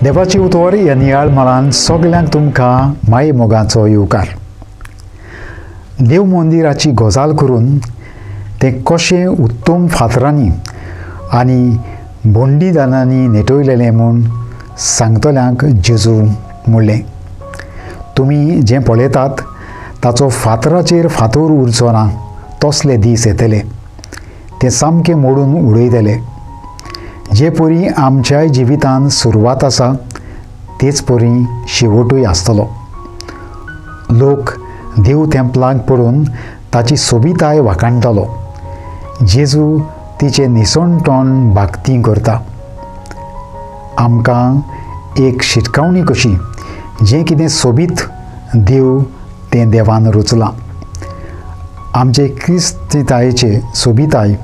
देवाची उतोर ह्या नियाळ मळान सगल्यांक तुमकां माये मोगाचो येवकार. देव मंदिराची गजाल करून तें कशें उत्तम फातरांनी आनी बोंडीदानांनी नेटयलेलें म्हूण सांगतल्यांक जेजू म्हणलें, तुमी जें पळयतात ताचो फातराचेर फातर उरचो ना, तसले दीस येतले, ते सामके मोडून उडयतले. जे परी आमच्याय जिवितान सुरवात आसा तेच परी शेवटूय आसतलो. लोक देव तेंपलाक पडून ताची सोबिताय वाखाणटलो. जेजू तिचें निसणटण भागती करता. आमकां एक शिटकावणी कशी, जें कितें सोबीत देव तें देवान रचलां. आमचे क्रिस्तीतायेचे सोबिताय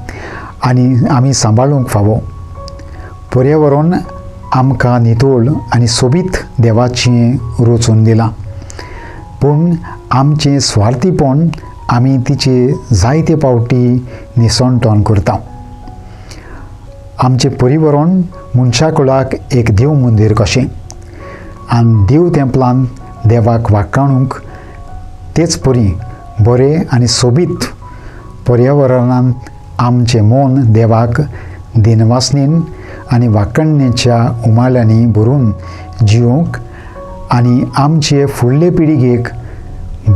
आनी आमी सांबाळूंक फावो. पर्यावरण आमकां नितळ आनी सोबीत देवाचें रचून दिलां, पूण आमचें स्वार्थीपण आमी तिचे जायते पावटी निसणटण करता. आमचें पर्यावरण मनशा कुळाक एक देव मंदीर कशें, आनी देव तेंपलान देवाक वाखाणूंक तेच परी बरें आनी सोबीत पर्यावरणांत आमचें मन देवाक दिनवासनीन आनी वाखाणणेच्या उमाळ्यांनी भरून जिवंक आनी आमचे फुडले पिळगेक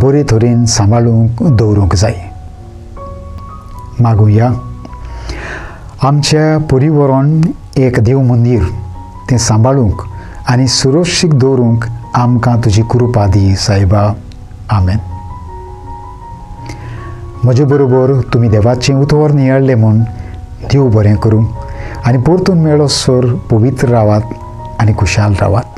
बरे तरेन सांबाळूंक दवरूंक जाय. मागुया, आमचें पर्यावरण एक देव मंदीर, तें सांबाळूंक आनी सुरक्षीत दवरूंक आमकां तुजी कृपा दी सायबा. आमेन. म्हजे बरोबर तुमी देवाचें उतर नियाळ्ळें म्हूण देव बरें करूं आनी परतून मेळो सर पवित्र रावात आनी खुशाल रावात.